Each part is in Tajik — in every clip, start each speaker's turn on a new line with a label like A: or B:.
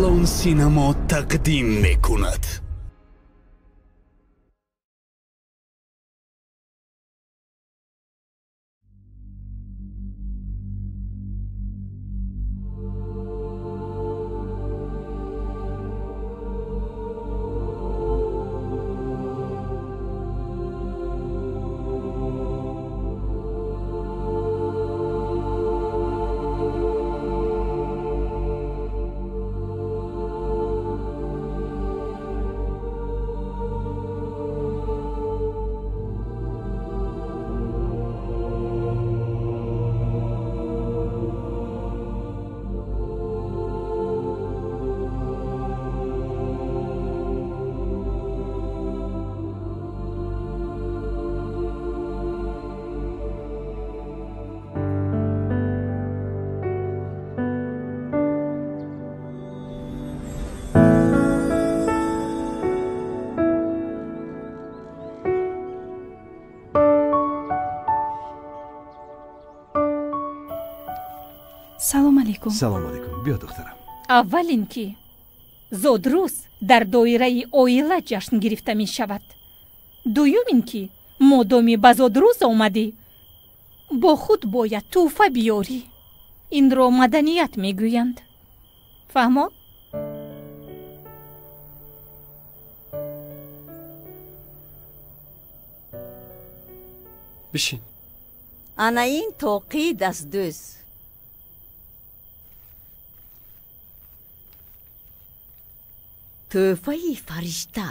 A: Калон Синемо тақдим мекунад.
B: Салом алейкум.
C: Салом алейкум. Биё, духтарам.
D: Аввалин ки зодрӯз дар доираи оила ҷашн гирифта мешавад. Дуюмин ки модоми ба зодрӯз омадӣ, бо худ бояд тӯҳфа биёрӣ. Инро маданият мегӯянд. Фаҳмо?
E: Бишин.
F: Ана ин тоқии дастдӯз. Тӯҳфаи фаришта.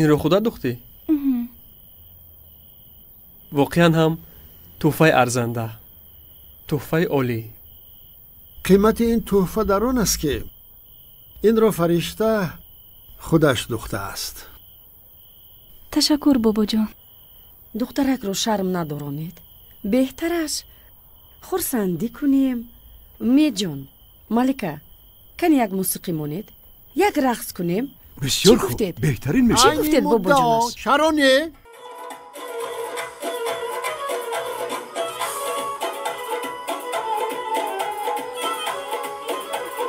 E: Инро худат духтӣ? Воқеан ҳам тӯҳфаи арзанда, тӯҳфаи олӣ.
G: Қимати ин тӯҳфа дар он аст, ки инро фаришта худаш духтааст.
B: Ташаккур, бобоҷон.
H: Духтаракро шарм надоронед. Беҳтараш хурсандӣ кунем. Умедҷон, Малика, кани як мусиқӣ монед, як рақс кунем.
C: Бисёр хуб, беҳтарин мешавад.
H: Чӣ гуфтед, бобоҷонаш?
G: Чаро не?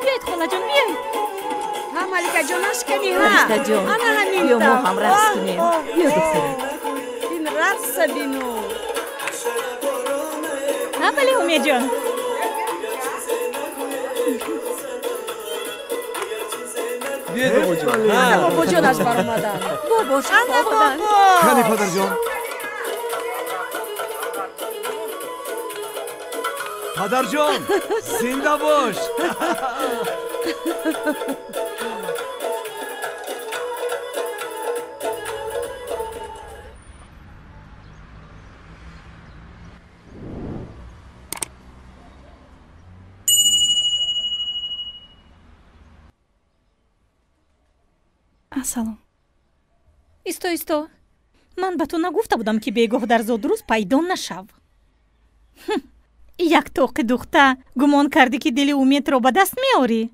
D: Биёед, холаҷон, биёед.
H: Ҳа, Маликаҷонаш, кани ҳа.
F: Фариштаҷон,
H: Ана ҳамин
F: биё мо
H: тавр.
F: ҳам рақс кунем. Биё, духтарам.
H: Ин рақса бину.
D: Ҳа, бале, Умедҷон.
E: Биёед, бобоҷон.
H: Ана бобоҷонаш баромаданд.
F: Бобош
H: Ана
F: омаданд.
H: бобо.
C: Кани, падарҷон. Падарҷон, зинда бош.
B: Ассалом.
D: Исто, исто. Ман ба ту нагуфта будам, ки бегоҳ дар зодрӯз пайдо нашав. Як тоқи духта гумон кардӣ, ки дили Умедро ба даст меорӣ?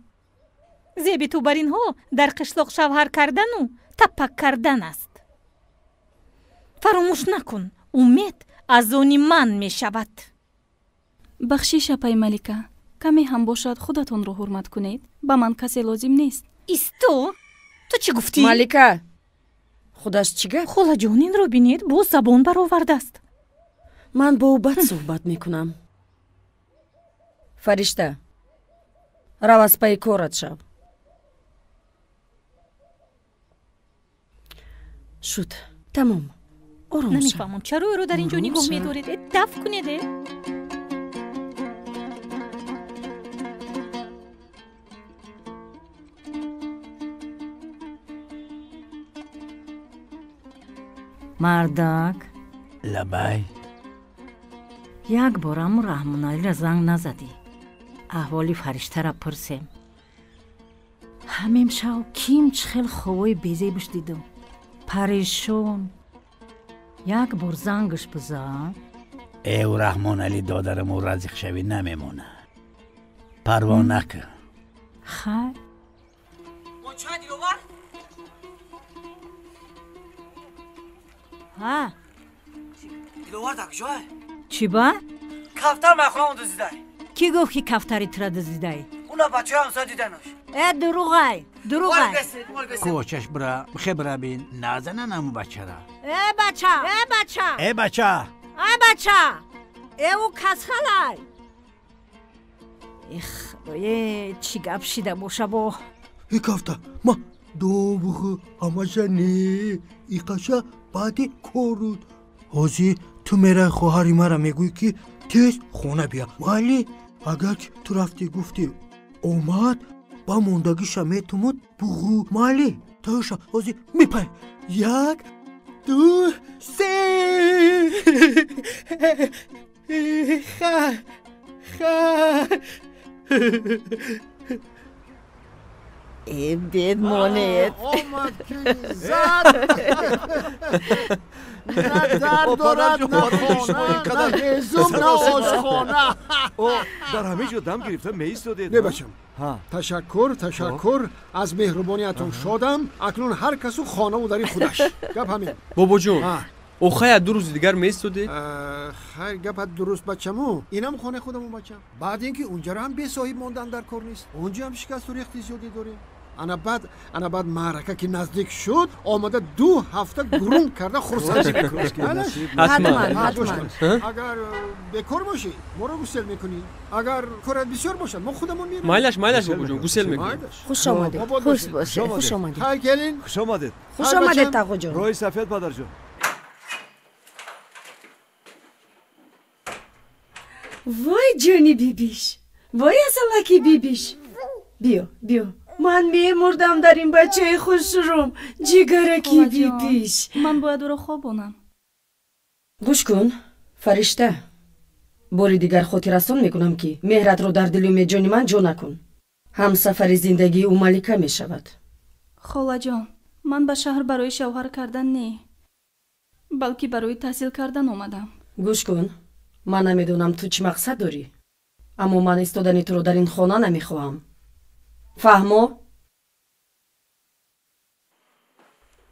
D: Зеби ту бар инҳо дар қишлоқ шавҳар кардану таппак кардан аст. Фаромӯш накун, Умед аз они ман мешавад.
B: Бахшиш, апай Малика. Каме ҳам бошад, худатонро ҳурмат кунед. Ба ман касе лозим нест.
D: Исто, ту чӣ гуфтӣ?
H: Малика, худаш чӣ гап?
D: Холаҷон, инро бинед, боз забон баровардааст.
H: Ман бо ӯ бад суҳбат мекунам. Фаришта, рав, аз пайи корат шав. Шуд, тамом, ором шав.
D: Намефаҳмам, чаро ӯро дар ин ҷо
H: Ором
D: нигоҳ
H: шав.
D: медоред? Э, даф кунед, э.
I: Мардак.
J: Лабай.
I: Як бораму Раҳмоналиро занг назадӣ, аҳволи фариштара пурсем. Ҳамин шав ким чӣ хел ховои безебуш дидум, парешон. Як бор зангаш бизан.
J: Эв, Раҳмонали додараму разиқшавӣ намемона, парво накун.
I: Хайр. Ҳа.
K: Диловар дар куҷое?
I: Чӣ ба?
K: Кафтар махоҳам дузидай.
I: Кӣ гуфт ки кафтари тура дузидай?
K: Уна бачаҳои ҳамсоя диданаш.
I: Э, дурӯғай, дурӯғай.
J: Кӯчаш бира, хебра бин, назанан аму бачара.
I: Э бача, э бача.
J: Э бача.
I: Э бача. Э ӯ касхалай. Эх, худое, чӣ гап шида боша бо?
L: И кафта, ма дом буғу, ҳамаша не, иқаша баъди коруд. Ҳозир ту мерай хоҳари мара мегӯӣ ки тез хона бия. Вале агар ки ту рафтӣ гуфтӣ омад, ба мондагиша метумуд буғу майли тайёша ҳозир мепай. 1, 2, 3. Ха, ха.
F: Э, бед монед.
G: Омад ки зад. На дар дорад, на хона, на ҳезум, на ошхона.
C: Дар ҳамин ҷо дам гирифта меистодед.
G: Не бачам. Ташаккур, ташаккур. Аз меҳрубониятон шодам. Акнун ҳар касу хонаву дари худаш. Гап ҳамин.
E: Бобоҷон, охая 2 рӯзи дигар меистодед?
G: Хайр, гапат дуруст бачаму. Инам хонаи худаму бачам. Баъд ин ки унҷаро ҳам бесоҳиб мондан дар кор нест. Унҷа ҳам шикасту рехти зиёде дорем. Ана баъд маърака ки наздик шуд, омада 2 ҳафта гурунг карда хурсандӣ мекунем.
E: Ҳатман, ҳатман.
G: Агар бекор бошӣ, моро гусел мекунӣ. Агар корат бисёр бошад, мо худамон меравем.
E: Майлаш, майлаш бобоҷон, гусел мекунем.
H: Хуш омадед. Хуш бошед. Хуш омадед.
G: Хайр, келин.
C: Хуш омадед.
H: Хуш омадед, тағоҷон.
C: Роҳи сафед, падарҷон.
H: Вой ҷони бибиш, вой асалаки бибиш. Биё, биё. Ман мемурдам дар ин бачаи хушрӯм, ҷигараки бибиш.
B: Ман бояд ӯро хобонам.
H: Гӯш кун, Фаришта. Бори дигар хотиррасон мекунам ки меҳратро дар дили умедҷони ман ҷо накун. Ҳамсафари зиндагии ӯ малика мешавад.
B: Холаҷон, ман ба шаҳр барои шавҳар кардан не, балки барои таҳсил кардан омадам.
H: Гӯш кун, ман намедонам ту чӣ мақсад дорӣ, аммо ман истодани туро дар ин хона намехоҳам. Фаҳмо?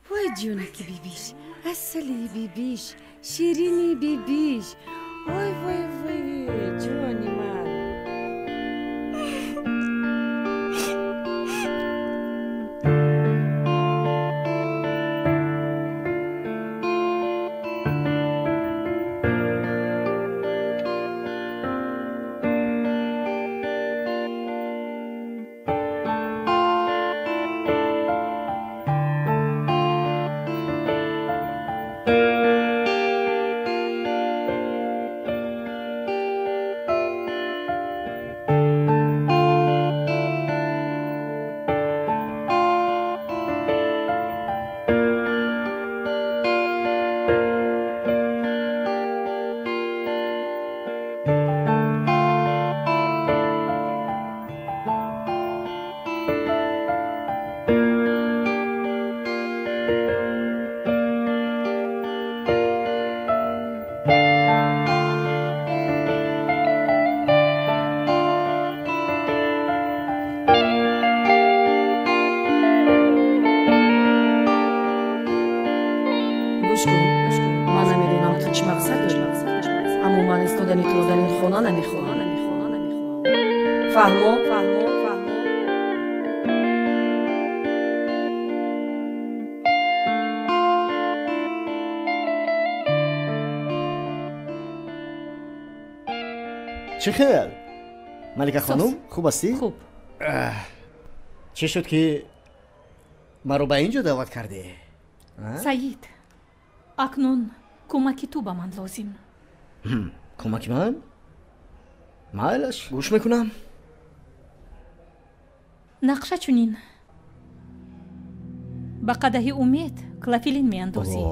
H: Вой ҷонаки бибиш, асали бибиш, ширини бибиш. Вой, вой, вой, ҷони ман. Фаҳмо?
M: Чӣ хел? Малика хонум, хуб ҳастӣ?
D: Хуб.
M: Чӣ шуд ки маро ба ин ҷо даъват кардӣ?
D: Саид, акнун кӯмаки ту ба ман лозим.
M: Кӯмаки ман? Майлаш, гӯш мекунам.
D: Нақша чунин. Ба қадаҳи умед клофелин меандозӣ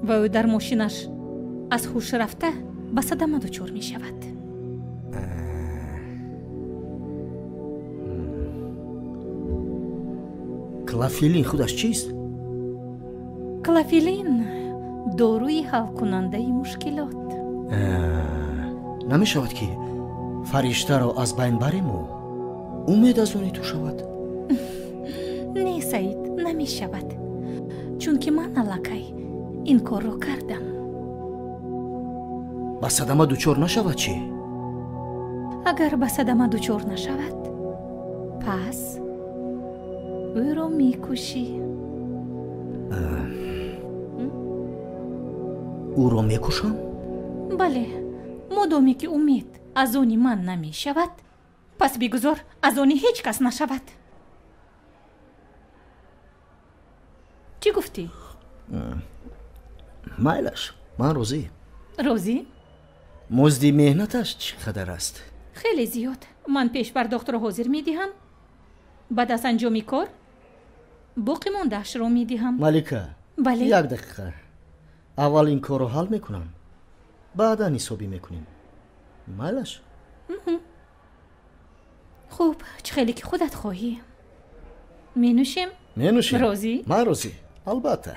D: ва ӯ дар мошинаш аз ҳуш рафта ба садама дучор мешавад.
M: Клофелин худаш чист?
D: Клофелин доруи ҳалкунандаи мушкилот.
M: Намешавад ки фариштаро аз байн барему умед аз они ту шавад?
D: Не, Саид, намешавад, чунки ман аллакай ин корро кардам.
M: Ба садама дучор нашавад чӣ?
D: Агар ба садама дучор нашавад, пас ӯро мекушӣ.
M: Ӯро мекушам?
D: Бале, модоме ки Умед аз они ман намешавад, пас бигузор аз они ҳеҷ кас нашавад. Чӣ гуфтӣ?
M: Майлаш, ман розӣ.
D: Розӣ?
M: Музди меҳнаташ чӣ қадар аст?
D: Хеле зиёд. Ман пешпардохтро ҳозир медиҳам, баъд аз анҷоми кор боқӣ мондаашро медиҳам.
M: Малика,
D: бале?
M: Як дақиқа. Аввал ин корро ҳал мекунам, баъдан ҳисобӣ мекунем. Майлаш?
D: Хуб, чӣ хеле ки худат хоҳӣ. Менӯшем?
M: Менӯшем.
D: Розӣ?
M: Ман розӣ, албатта.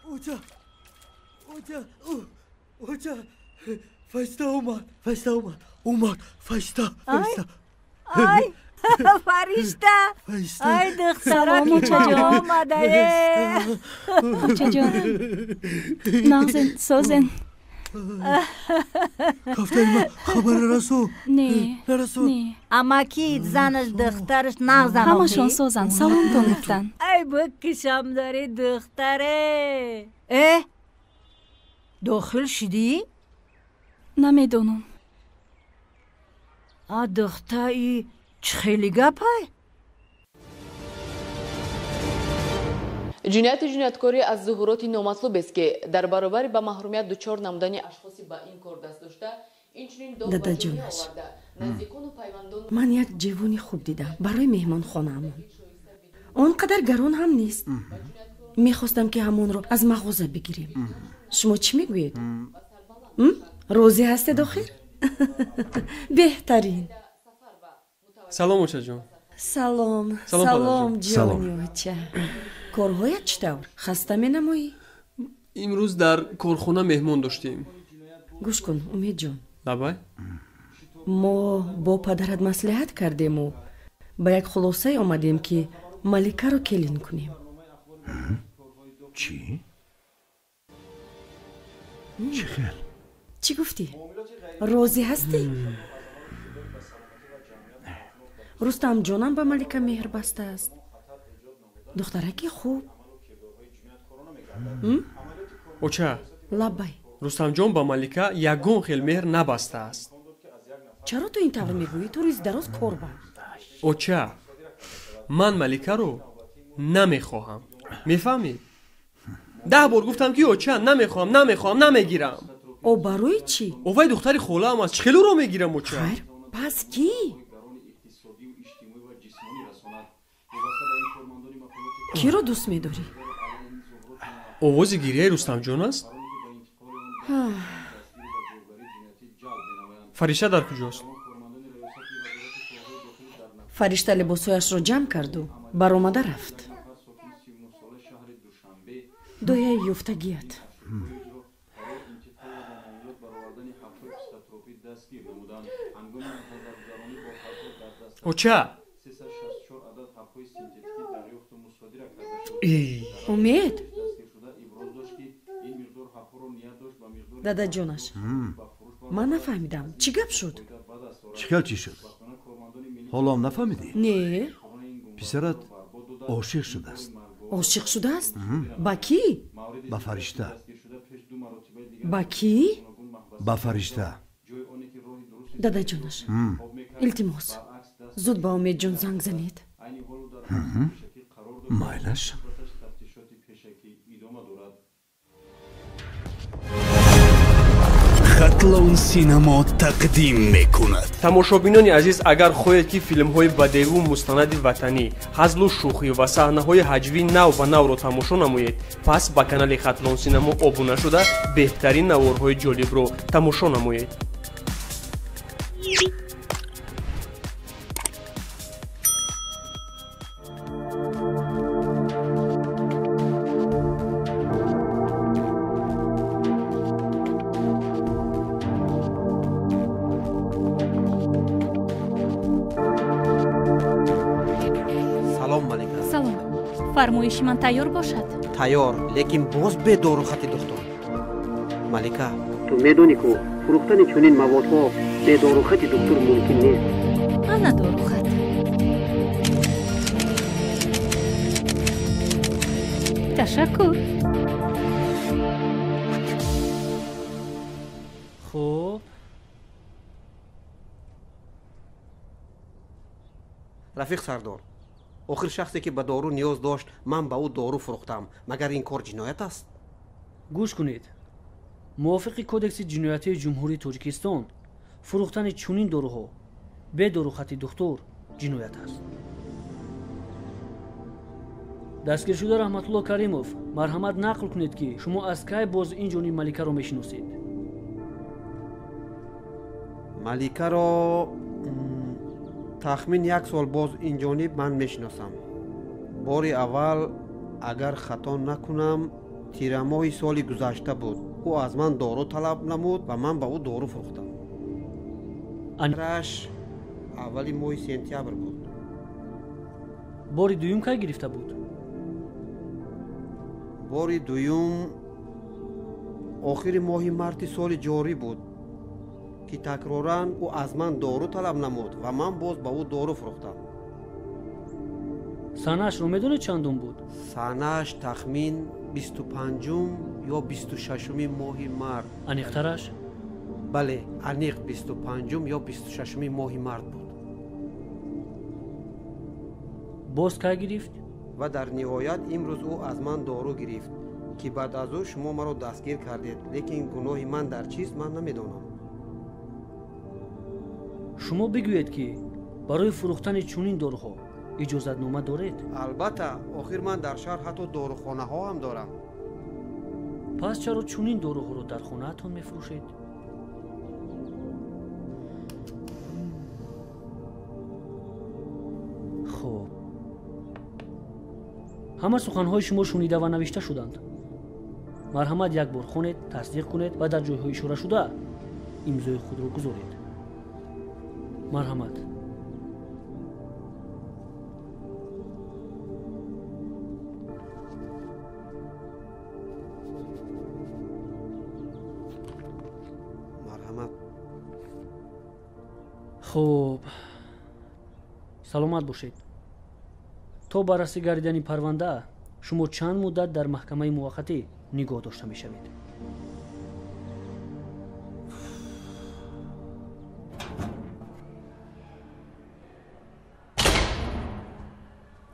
L: Оча, оча, оча, фаришта омад, фаришта омад, омад, фаришта, фаришта.
F: Ай, фаришта, ай духтарак омадае.
B: Очаҷон, нағзен, созен.
L: Кафтаи ман хабар нарасо?
B: Не,
L: нарасо.
B: Не.
F: Амаки, занаш, духтараш нағзан.
B: Ҳамашон созанд, саломтон гуфтанд.
F: Ай бикишам дари духтаре. Э, дохил шудӣ?
B: Намедонам.
F: А духтаи чӣ хеле гапай?
N: Ҷинояти ҷинояткорӣ аз зуҳуроти номатлубест, ки дар баробари ба маҳрумият дучор намудани ашхоси ба ин кор даст дошта, инчунин
H: Дадаҷонаш, ман як ҷевони хуб дидам барои меҳмонхонаамон. Он қадар гарон ҳам нест. Мехостам, ки ҳамонро аз мағоза бигирем. Шумо чӣ мегӯед? Розӣ ҳастед охир? Беҳтарин.
E: Салом, очаҷон.
H: Салом, салом, ҷони оча. Корҳоят чӣ тавр? Хаста менамоӣ?
E: Имрӯз дар корхона меҳмон доштем.
H: Гӯш кун, Умедҷон.
E: Лабай.
H: Мо бо падарат маслиҳат кардему ба як хулосае омадем, ки Маликаро келин кунем.
C: Чӣ? Чӣ хел?
H: Чӣ гуфтӣ? Розӣ ҳастӣ? Рустамҷонам ба Малика меҳр бастааст. Духтараки хуб.
E: Оча.
H: Лабай.
E: Рустамҷон ба Малика ягон хел меҳр набастааст.
H: Чаро ту ин тавр мегӯӣ? Ту рӯзи дароз кор банд.
E: Оча, ман Маликаро намехоҳам. Мефаҳмӣ? 10 бор гуфтам, ки оча, намехоҳам, намехоҳам, намегирам.
H: О, барои чӣ?
E: О, вай духтари холаам аст. Чӣ хел ӯро мегирам, оча?
H: Хайр, пас кӣ? Киро дӯст медорӣ?
E: Овози гирияи Рустамҷон аст? Фаришта дар куҷост?
H: Фаришта либосҳояшро ҷамъ карду баромада рафт. Дояи ёфтагият.
E: Оча!
H: Умед? Дадаҷонаш, ман нафаҳмидам, чӣ гап шуд?
C: Чӣ хел чӣ шуд? Ҳолоам нафаҳмидӣ?
H: Не.
C: Писарат ошиқ шудааст.
H: Ошиқ шудааст? Ба кӣ?
C: Ба Фаришта.
H: Ба кӣ?
C: Ба Фаришта.
H: Дадаҷонаш, илтимос, зуд ба Умедҷон занг занед.
C: Майлаш.
A: Хатлон Синемо тақдим мекунад.
E: Тамошобинони азиз, агар хоҳед, ки филмҳои бадеиву мустанади ватанӣ, ҳазлу шӯхӣ ва саҳнаҳои ҳаҷвӣ нав ба навро тамошо намоед, пас ба канали Хатлон Синемо обуна шуда, беҳтарин наворҳои ҷолибро тамошо намоед.
D: Фармоиши ман тайёр бошад?
O: Тайёр, лекин боз бе дорухати духтур. Малика, ту медонӣ ку фурӯхтани чунин маводҳо бе дорухати духтур мумкин нест.
D: Ана дорухат. Ташаккур.
P: Хуб.
O: Рафиқ сардор, охир шахсе ки ба дору ниёз дошт, ман ба ӯ дору фурӯхтам. Магар ин кор ҷиноят аст?
P: Гӯш кунед. Мувофиқи Кодекси ҷиноятии Ҷумҳурии Тоҷикистон, фурӯхтани чунин доруҳо бе дорухати духтур ҷиноят аст. Дастгиршуда Раҳматулло Каримов, марҳамат нақл кунед, ки шумо аз кай боз ин ҷониб Маликаро мешиносед?
O: Маликаро тахмин як сол боз ин ҷониб ман мешиносам. Бори аввал, агар хато накунам, тирамоҳи соли гузашта буд. Ӯ аз ман дору талаб намуд ва ман ба ӯ дору фурӯхтам. Раш аввали моҳи сентябр буд.
P: Бори дуюм кай гирифта буд?
O: Бори дуюм охири моҳи марти соли ҷорӣ буд, ки такроран ӯ аз ман дору талаб намуд ва ман боз ба ӯ дору фурӯхтам.
P: Санаашро медонед чандум буд?
O: Санааш тахмин 25-ум ё 26-уми моҳи март.
P: Аниқтараш?
O: Бале, аниқ 25-ум ё 26-уми моҳи март буд.
P: Боз кай гирифт?
O: Ва дар ниҳоят имрӯз ӯ аз ман дору гирифт, ки баъд аз ӯ шумо маро дастгир кардед, лекин гуноҳи ман дар чист, ман намедонам.
P: Шумо бигӯед, ки барои фурӯхтани чунин доруҳо иҷозатнома доред?
O: Албатта, охир ман дар шаҳр ҳатто дорухонаҳо ҳам дорам.
P: Пас чаро чунин доруҳоро дар хонаатон мефурӯшед? Хуб, ҳама суханҳои шумо шунида ва навишта шуданд. Марҳамат, як бор хонед, тасдиқ кунед ва дар ҷойҳои ишорашуда имзои худро гузоред. Марҳамат.
O: Марҳамат.
P: Хуб, саломат бошед. То баррасӣ гардидани парванда шумо чанд муддат дар маҳкамаи муваққатӣ нигоҳ дошта мешавед.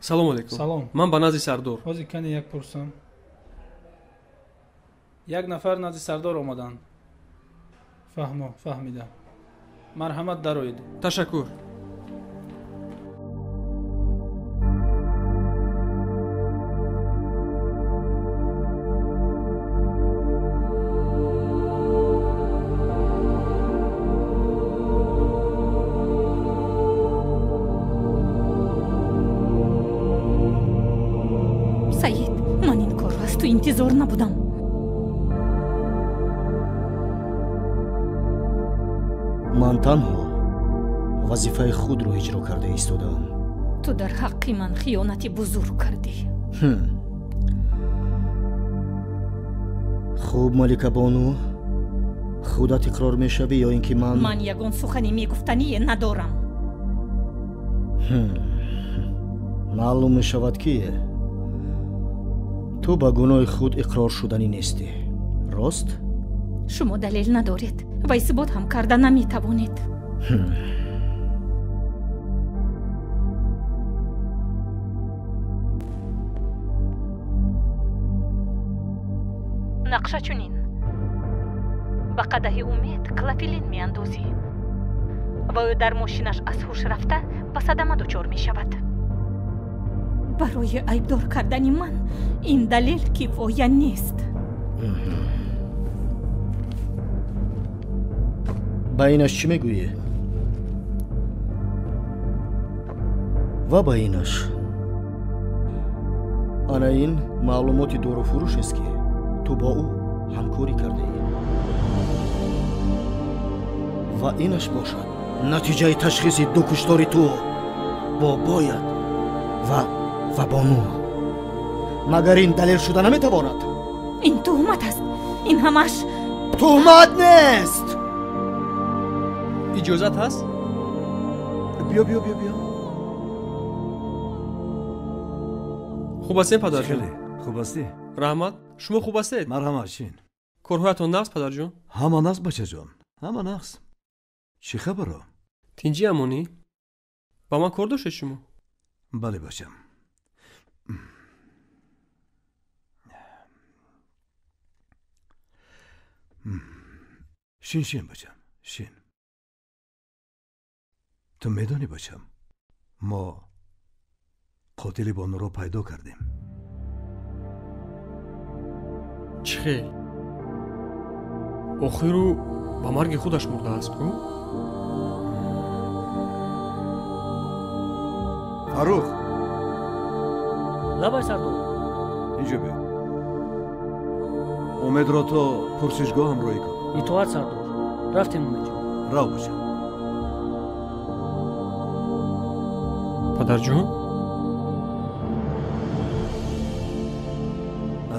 E: Салом алейкум.
Q: Салом.
E: Ман ба назди сардор.
Q: Ҳозир кани як пурсам. Як нафар назди сардор омаданд. Фаҳмо, фаҳмидам. Марҳамат, дароед.
E: Ташаккур.
D: Саид, ман ин корро аз ту интизор набудам.
M: Ман танҳо вазифаи худро иҷро карда истодаам.
D: Ту дар ҳаққи ман хиёнати бузург кардӣ.
M: Хуб, Маликабону, худат иқрор мешавӣ ё ин ки ман?
D: Ман ягон сухани мегуфтание надорам.
M: Маълум мешавад, ки ту ба гуноҳи худ иқрор шуданӣ нестӣ, рост?
D: Шумо далел надоред ва исбот ҳам карда наметавонед. Нақша чунин: ба қадаҳи умед клофелин меандозӣ ва ӯ дар мошинаш аз ҳуш рафта ба садама дучор мешавад. Барои айбдор кардани ман ин далел кифоя нест.
M: Ба инаш чӣ мегӯӣ? Ва ба инаш? Ана ин маълумоти доруфурӯшест, ки ту бо ӯ ҳамкорӣ кардаӣ. Ва инаш бошад натиҷаи ташхиси ду куштори ту бо бояд ва бону. Магар ин далел шуда наметавонад?
D: Ин туҳмат аст. Ин ҳамаш
M: туҳмат нест.
E: Иҷозат ҳаст?
C: Биё, биё, биё, биё.
E: Хуб ҳастем, падарҷон?
C: Хеле хуб ҳастӣ?
E: Раҳмат. Шумо хуб ҳастед?
C: Марҳамат, шин.
E: Корҳоятон нағз, падарҷон?
C: Ҳама нағз, бачаҷон, ҳама нағз. Чӣ хабаро?
E: Тинҷӣ, амонӣ? Ба ман кор доштед шумо?
C: Бале, бачам. Шин, шин, бачам, шин. Ту медонӣ, бачам, мо қотили бонуро пайдо кардем.
E: Чӣ хел? Охир ӯ ба марги худаш мурдааст, ку?
C: Фаррух!
P: Лабай, сардор.
C: Инҷо биё. Умедро то пурсишгоҳ ҳамроҳӣ кун.
P: Итоат, сардор. Рафтем, Умедҷон.
C: Рав, бачам.
E: Падарҷон?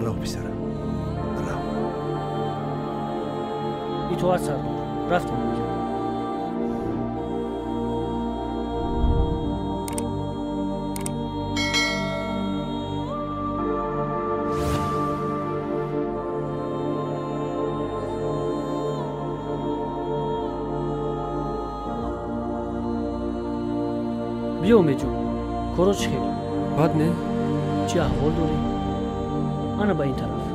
C: Рав, писарам, рав.
P: Итоат, сардор. Рафтем, Умедҷон. Биё, Умедҷон, коро чӣ хел?
E: Бад не.
P: Чӣ аҳвол дорӣ? Ана ба ин тараф.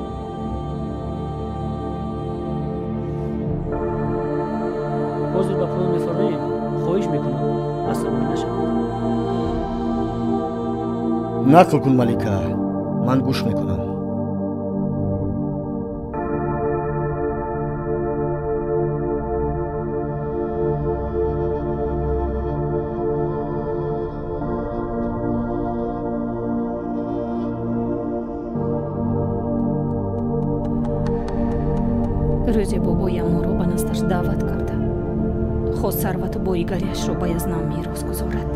P: Ҳозир ба поён мефармоем. Хоҳиш мекунам, асабонӣ нашавед.
M: Нақл кун, Малика, ман гӯш мекунам.
D: Рӯзе бобоям моро ба наздаш даъват карда хост сарвату боигариашро ба язнам мерос гузорад.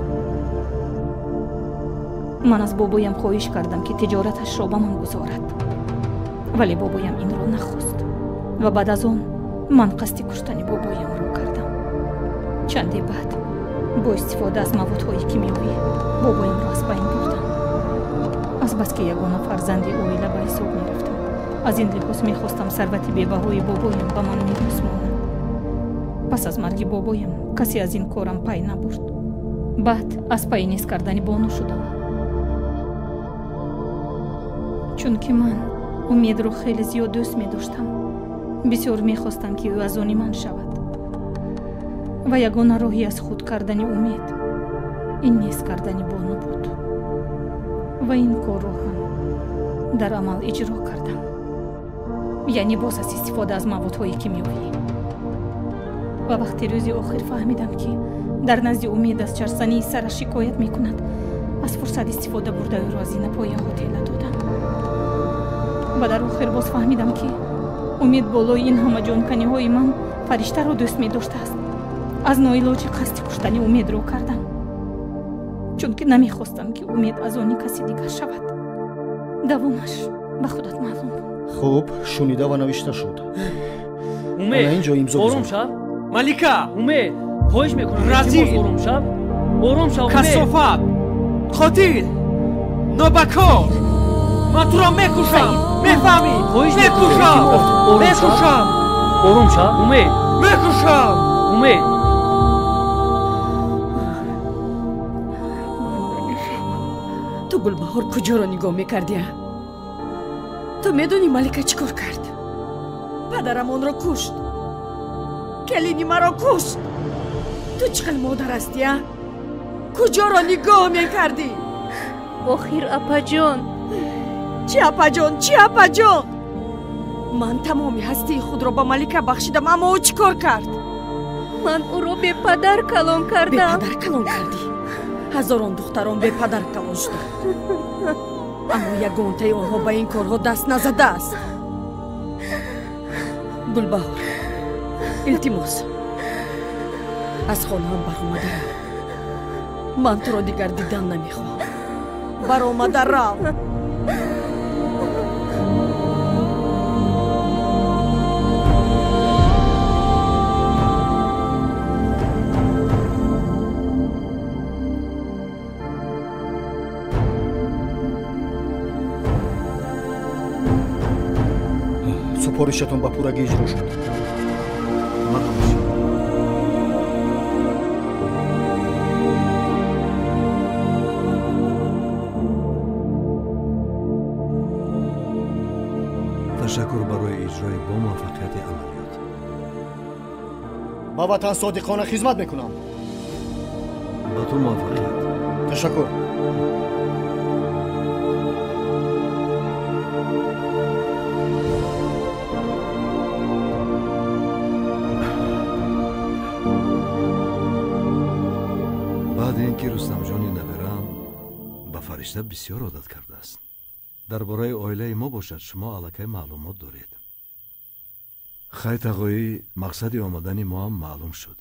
D: Ман аз бобоям хоҳиш кардам, ки тиҷораташро ба ман гузорад, вале бобоям инро нахост ва баъд аз он ман қасди куштани бобоямро кардам. Чанде баъд бо истифода аз маводҳои кимиёвӣ бобоямро аз байн бурдам. Азбаски ягона фарзанди оила ба ҳисоб мерафтам, аз ин лиҳоз мехостам сарвати бебаҳои бобоям ба ман мерос монад. Пас аз марги бобоям касе аз ин корам пай набурд. Баъд аз пайи низ кардани бону шудам, чунки ман Умедро хеле зиёд дӯст медоштам. Бисёр мехостам, ки ӯ аз они ман шавад ва ягона роҳи аз худ кардани Умед ин низ кардани бону буд ва ин корро ҳам дар амал иҷро кардам, яъне боз аз истифода аз маводҳои кимиёвӣ. Ва вақти рӯзи охир фаҳмидам, ки дар назди Умед аз чарсании сараш шикоят мекунад, аз фурсат истифода бурда ӯро аз зинапояҳо тела додам. Ва дар охир боз фаҳмидам, ки Умед болои ин ҳама ҷонканиҳои ман фариштаро дӯст медоштааст. Аз ноилоҷи қасди куштани Умедро кардам, чунки намехостам, ки Умед аз они каси дигар шавад. Давомаш ба худат маълум.
M: Хуб, шунида ва навишта шуд.
P: Умед,
M: инҷо имзо.
P: Ором шав.
E: Малика!
P: Умед, хоҳиш мекунам,
E: разил!
P: Ором шав, ором шав.
E: Касофат, қотил, нобакор, ман туро мекушам, мефаҳмӣ? Мекушам, мекушам.
P: Ором шав, Умед.
E: Мекушам.
P: Умед.
H: Ту, Гулбаҳор, куҷоро нигоҳ мекардия? Ту медонӣ, Малика чӣ кор кард? Падарам онро кушт, келини маро кушт. Ту чӣ хел модар ҳастӣ, а? Куҷоро нигоҳ мекардӣ?
R: Охир, апаҷон.
H: Чӣ апаҷон, чӣ апаҷон? Ман тамоми ҳастии худро ба Малика бахшидам, аммо ӯ чӣ кор кард?
R: Ман ӯро бепадар калон кардам.
H: Бепадар калон кардӣ? Ҳазорон духтарон бепадар калон шуданд, аммо ягонтаи онҳо ба ин корҳо даст назадааст. Гулбаҳор, илтимос, аз хонаам баромада рав. Ман туро дигар дидан намехоҳам. Баромада рав.
M: Супоришатон ба пуррагӣ иҷро шуд.
C: Ташаккур барои иҷрои бомуваффақияти амалиёт.
M: Ба ватан содиқона хизмат мекунам.
C: Ба ту муваффақият.
M: Ташаккур.
C: Баъди ин ки Рустамҷони набираам ба фаришта бисёр одат кардааст. Дар бораи оилаи мо бошад, шумо аллакай маълумот доред. Хай тағоӣ, мақсади омадани мо ҳам маълум шуд.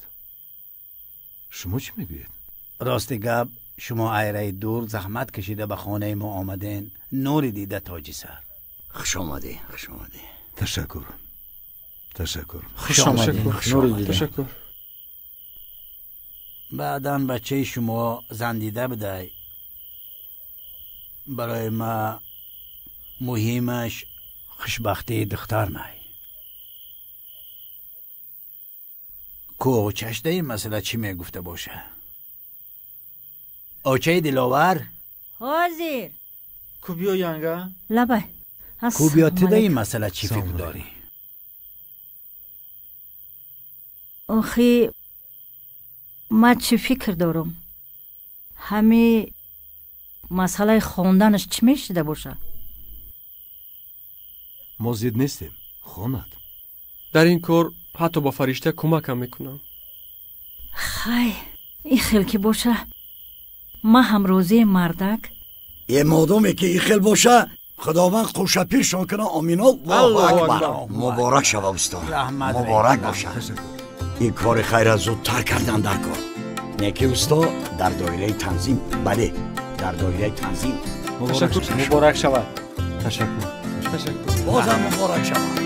C: Шумо чӣ мегӯед?
J: Рости гап, шумо айраи дур заҳмат кашида ба хонаи мо омаден. Нури дида тоҷи сар.
S: Хуш омадӣ, хуш омадӣ.
C: Ташаккур, ташаккур.
J: Хуш омадӣ, нури дида.
E: Ташаккур.
J: Баъдан бачаи шумо зан дида будай. Барои ма муҳимаш хушбахтии духтармай. Ку очаш дар ин масъала чӣ мегуфта боша? Очаи Диловар?
F: Ҳозир.
Q: Ку биё янга?
I: Лабай.
J: Ку биё, ту дар ин масъала чӣ фикр дорӣ?
I: Охи, ман чӣ фикр дорам? Ҳами масъалаи хонданаш чӣ мешида боша?
C: Мо зид нестем, хонад.
E: Дар ин кор ҳатто ба фаришта кӯмакам мекунам.
I: Хай, ин хел ки боша, ман ҳам розием, мардак.
S: Е модоме ки ин хел боша, худованд қӯшапиршон кунад. Омин. Аллоҳу акбар. Муборак шава, устод, муборак бошад. Ин кори хайра зудтар кардан дар кор. Неки усто, дар доираи танзим. Бале, дар доираи танзим.
Q: Муборак шавад.
C: Ташаккур.
E: Ташаккур.
S: Бозам муборак шавад.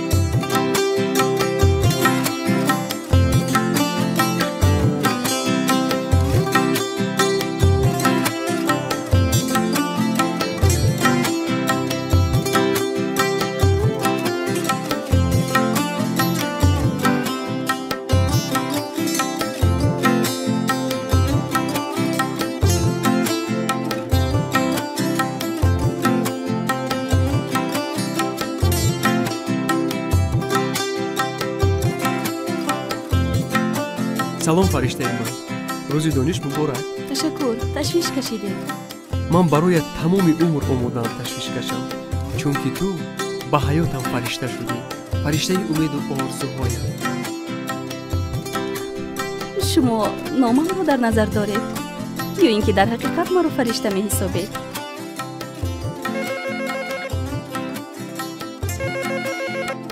E: Салом, фариштаи ман. Рӯзи дониш муборак.
B: Ташаккур, ташвиш кашидед.
E: Ман бароят тамоми умр омодаам ташвиш кашам, чунки ту ба ҳаётам фаришта шудӣ, фариштаи умеду орзуҳоям.
B: Шумо номамро дар назар доред ё ин ки дар ҳақиқат маро фаришта меҳисобед?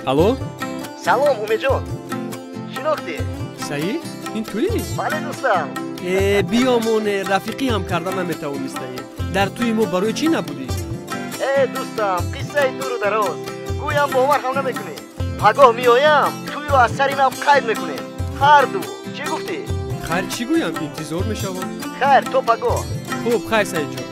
E: Алло?
M: Салом, Умедҷон. Шинохтӣ?
E: Саид? Ин туӣ?
M: Бале, дӯстам.
E: Э, биёмоне, рафиқӣ ҳам карда наметавонистаӣ. Дар тӯи мо барои чӣ набудӣ?
M: Э, дӯстам, қиссаи дуру дароз. Гӯям бовар ҳам намекунӣ. Пагоҳ меоям, тӯйро аз сари нав қайд мекунем. Ҳарду. Чӣ гуфтӣ?
E: Хайр, чӣ гӯям, интизор мешавам.
M: Хайр, то пагоҳ.
E: Хуб, хайр, Саидҷон.